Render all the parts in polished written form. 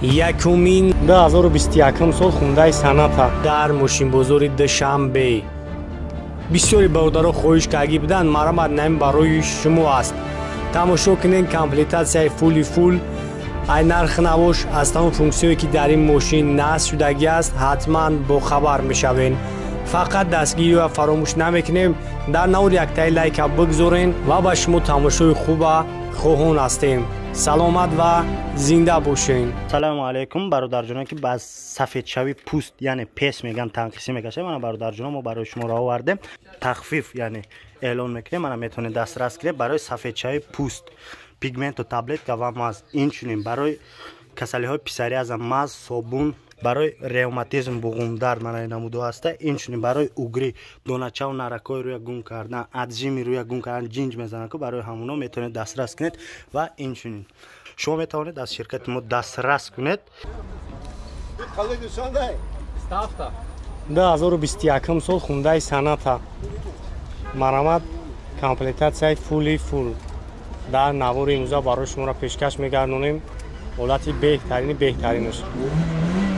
Якумин 2021 сол Хундай Соната дар мошинбозори Душанбе. Бисёри бародаро хоҳиш карда буданд, марамат наим барои шумо аст. Тамошо кунед комплектатсияи фули фул, ай нарх навош аз тамом функсияе ки дар ин мошин насб шудагӣ аст, ҳатман бохабар мешавед. Фақат дастгириро фаромӯш намекунем, дар навор яктаи лайка бигзорен ва ба шумо тамошои хуба хоҳон ҳастем. Саломат ва зинда бошен. Салому алайкум бародарҷонон, ки ба сафедшавии пӯст, яъне пес меган, танқисӣ мекашад. Мана бародарҷонон, мо барои шумо овардем тахфиф, яъне эълон мекунем. Мана метавонед дастрас кунед барои сафедшавии пӯст, пигменту таблетка ва маз. Инчунин барои касалиҳои псориаза маз, собун, барои ревматизм, буғумдард, мана намудо ҳаста. Инчунин барои угри, доначаву наракҳои рӯя гум кардан, аджими рӯя гум кардан, ҷинҷ мезананд, ку барои ҳамуно метавонед дастрас кунед. Ва инчунин шумо метавонед аз ширкати мо дастрас кунед. 2021 сол Хундай Соната, марамат комплектатсияи фули фул дар навори имрӯза барои шуморо пешкаш мегардонем. Ҳолати беҳтарини беҳтаринаш.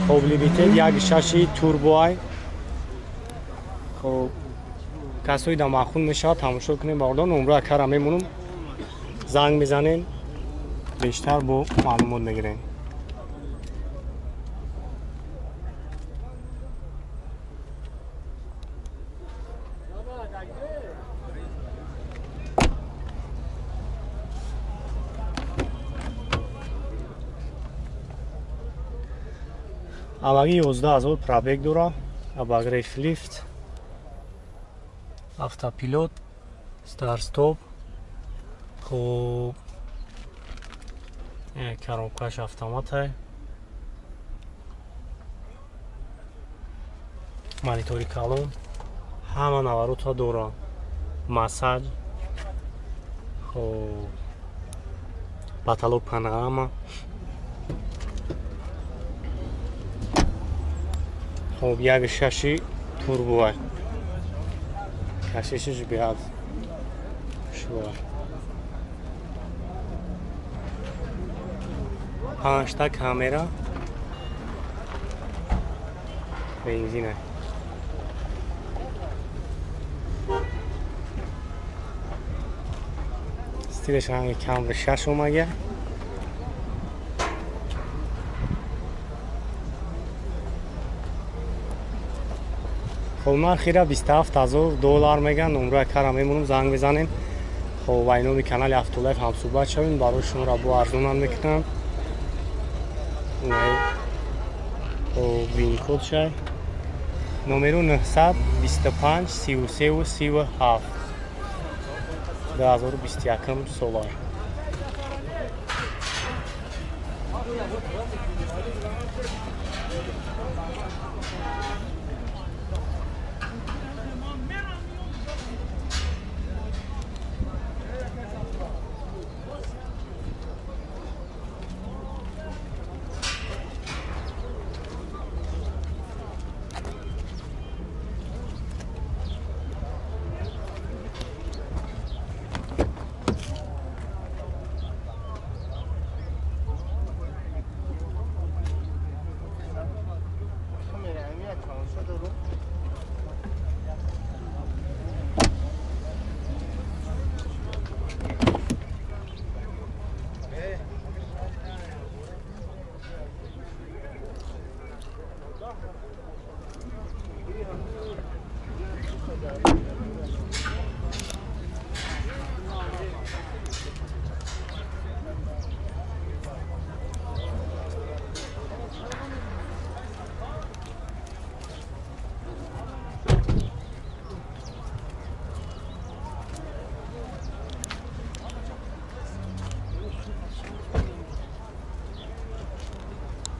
Хоб, лимитед 1.6 турбоай. Хоб, касои да маъқул мешавад, тамошо кунем бародар. Номро акара мемонам, занг мезанем, бештар бо маълумот мегирем. Аввалги 11,000 пробег дора, обогрев лифт, автопилот, старт-стоп. Хоб, коробкаш автоматай, монитори калон, ҳама наворота дора, массаж, хоб, потолок панорама. Хоб, 1.6 турбоай, кашишиш беҳад шуа. 5та камера, бензина. Стилаш ранги Камри 6 омага. Хоб, нархира $27,000 меган. Номрои кара мемонам, занг мезанем. Хоб, ба номи канали Автолайф ҳамсӯҳбат шавем, барои шуморо бо арзонам мекунам. Хоб, вин-код шай номеру 925 33 37 2021 сола.